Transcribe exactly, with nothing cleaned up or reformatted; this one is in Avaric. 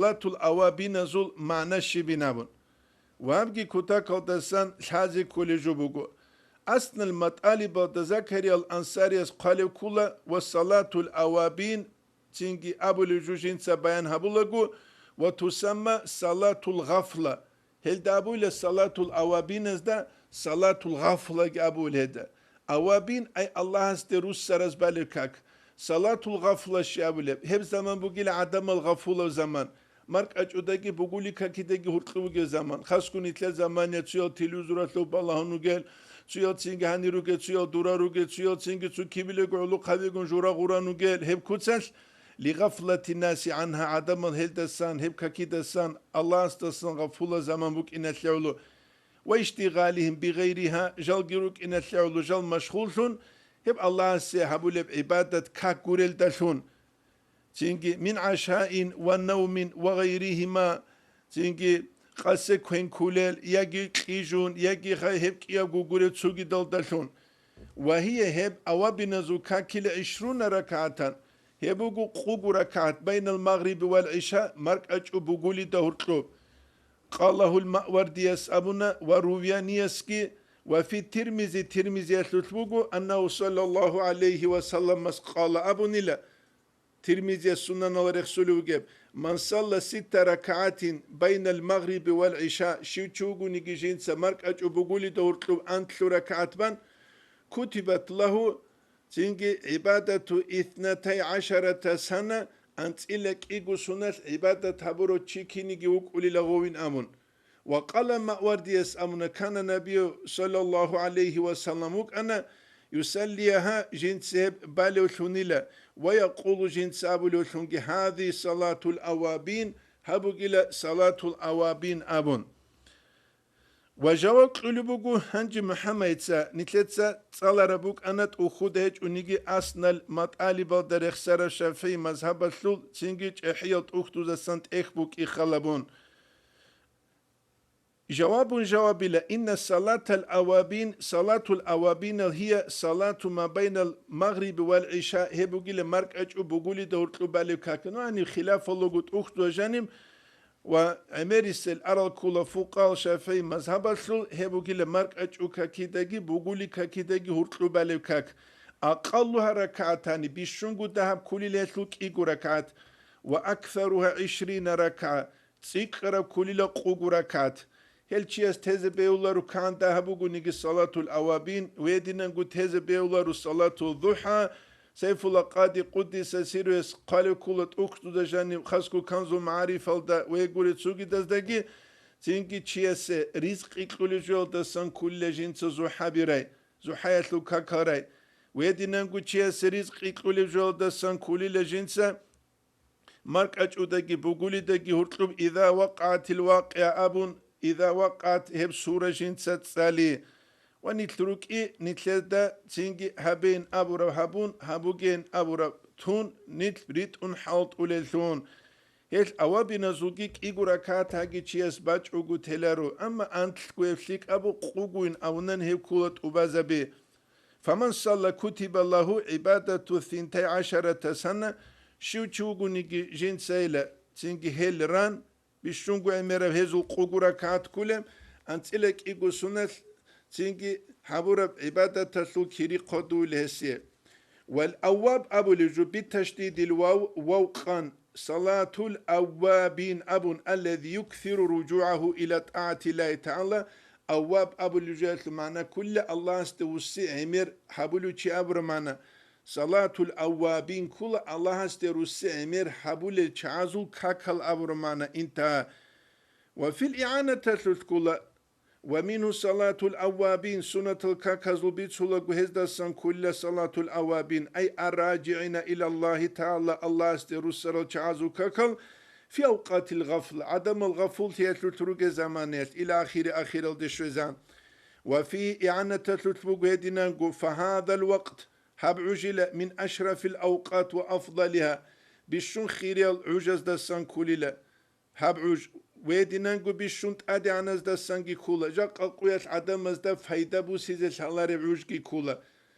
салатул авабиназул магӀна щибин абун. Вабги кутакалдасан лъазе кколеб жо буго. Аснал матӀалибалда Закариял Ансарияс хъвалеб ккула ва салатул авабин цинги абулеб жо жинца баян гьабулаго, ва тусамма салатул гъафла. Гьелда абула салатул авабиназда салатул гъафлаги абула гьелда. Авабин ай Аллагьасде руссараз балеб как. Салатул гъафла щиб абулеб? Гьеб заман бугила гӀадамал гъафулав заман. МаркӀачӀудаги бугули какидаги гьуркьу бугеб заман. Хасго нилъер замания цуял телевизоралъув балагьун ругел, цуял цинги гьанир ругел, цуял дурар ругел, цуял цинги цо кибилего гӀолохъабигун жура гъуран ругел. Гьеб куцалъ, лигъафлати наси гӀанха, гӀадамал гьелдасан, гьеб какидасан, Аллагьасдасан гъафула заман букӀиналъе гӀоло. Ва иштигъалихим бигъайриха, жалги рукӀиналъе гӀоло жал машгъуллъун, гьеб Аллагьасе гьабулеб гӀибадат как гурелдалъун. Цинги мин гӀашаин ва навмин ва гъайрихима, цинги къасе квен ккулел, яги кьижун, яги хай гьеб кӀиябго гуреб цогидалдалъун. Ва гьие гьеб авабиназул какила гӀишруна ракагӀатан, гьеб буго къугу ракагӀат байнал магъриби вал гӀиша, маркӀачӀу бугулида гьуркьуб. Къалагьул Маъвардияс абуна ва Рувияниясги, ва фи Тирмизи, Тирмизиялъулъ буго, аннагьу саллаллагьу гӀалайгьи ва салламас къала абунила, Тирмизияс сунанал рехсулев вугеб: «Ман салла ситта ракагӀатин байнал магъриби вал гӀиша», щив чи вугониги жинца маркӀачӀу бугулида гьуркьуб анлъу ракагӀат бан, кутибат лагьу, цинги гӀибадату итнатай гӀашарата сана, анцӀила кӀиго суналъ гӀибадат гьабурав чи киниги вукӀулила гъовин абун. Ва къала Маъвардияс абуна, кана Набию саллаллагьу гӀалайгьи ва саллам вукӀана, юсаллияха, жинца гьеб балевлъунила, ва якъулу, жинца абулевлъунги, гьази салатул авабин, гьаб бугила салатул авабин абун. Ва жаваб кьулеб буго гьанже МухӀаммадица, нилъеца цӀалараб букӀана тӀухьуда гьечӀониги аснал матӀалибалда рехсараб ШафигӀи мазгьабалъул цинги чӀехӀиял тӀухьдузасан тӀехь букӀи халабун. Жавабун жавабила, инна салатал авабин, салатул авабинал гьия салату ма байнал магъриби вал гӀиша, гьеб бугила маркӀачӀу бугулида гьуркьуб балеб как. Ну, гьаниб хилафаллаго тӀухьдуза жаниб ва гӀемерисел арал ккула фукъал ШафигӀи мазгьабалъул, гьеб бугила маркӀачӀу какидаги бугули какидаги гьуркьуб балеб как. Акъаллугьа ракагӀатани, бищунго дагьаб ккулила гьелъул кӀиго ракагӀат, ва аксаругьа гӀишрина ракагӀа, цӀикӀкӀараб ккулила къугу ракагӀат. Гьел чияс тезе бегьуларо канда гьабугониги салатул авабин, ва гьединанго тезе бегьуларо салатул духӀа, Сайфулла Къади къуддиса сирругьу хъвалеб ккула тӀухьдузда жаниб хасго Канзул МагӀарифалда ва гьеб гуреб цогидаздаги, цинги чиясе ризкъи кьулеб жоялдасан ккулила жинца зухӀаби рай, зухӀаялъул какал рай, ва гьединанго чиясе ризкъи кьулеб жоялдасан ккулила жинца маркӀачӀудаги бугулидаги гьуркьуб, иза вакъагӀатил вакъигӀа абун, иза вакъагӀат гьеб сура жинца цӀали. Ва нилъ рукӀи, нилъеда цинги гьабейин абураб гьабун, гьабугейин абураб тун, нилъ ритӀун хӀалтӀулеллъун. Гьел авабиназулги кӀиго ракагӀат гьаги чияс бачӀого теларо, амма анлъго гьеб лъикӀабу къугуйин абунан гьеб ккула тӀубазаби. Фаман салла кутиба лагьу гӀибадату синтай гӀашарата сана, щив чи вугониги жинцайила, цинги гьел ран, бищунго гӀемераб гьезул къугу ракагӀат ккулеб, анцӀила кӀиго суналъ цинги гьабураб гӀибадаталъул кири хъодуйла гьесие. Вал авваб абулеб жо биташдидил вав, вав къан, салатул аввабин абун, аллази юксиру ружугӀагьу ила тӀагӀатиллагьи тагӀала, авваб абулеб жоялъул магӀна кколила Аллагьасде вуссин гӀемер гьабулев чи абураб магӀна. Салатул аввабин ккола Аллагьасде руссин гӀемер гьабулел чагӀазул какал абураб магӀна. Интагьа. Ва фил игӀанаталъулъ ккола, ва мингьу салатул аввабин, суннатал каказул бицулаго гьездасан кколила салатул аввабин, ай арражигӀина илаллагьи тагӀала, Аллагьасде руссарал чагӀазул какал, фи авкъатил гъафла, гӀадамал гъафуллъиялъулъ ругел заманаялъ, ила ахири, ахиралде щвезан. Ва фи игӀанаталъулъ буго гьединанго, фагьадал вакът, гьаб гӀужила, мин ашрафил авкъат ва афдалиха, бищун хириял гӀужаздасан кколила. Гьаб гӀуж, гьединанго бищун тӀадегӀаназдасанги ккола, жакъа къуялъ гӀадамазда пайда бусизе лъалареб гӀужги ккола.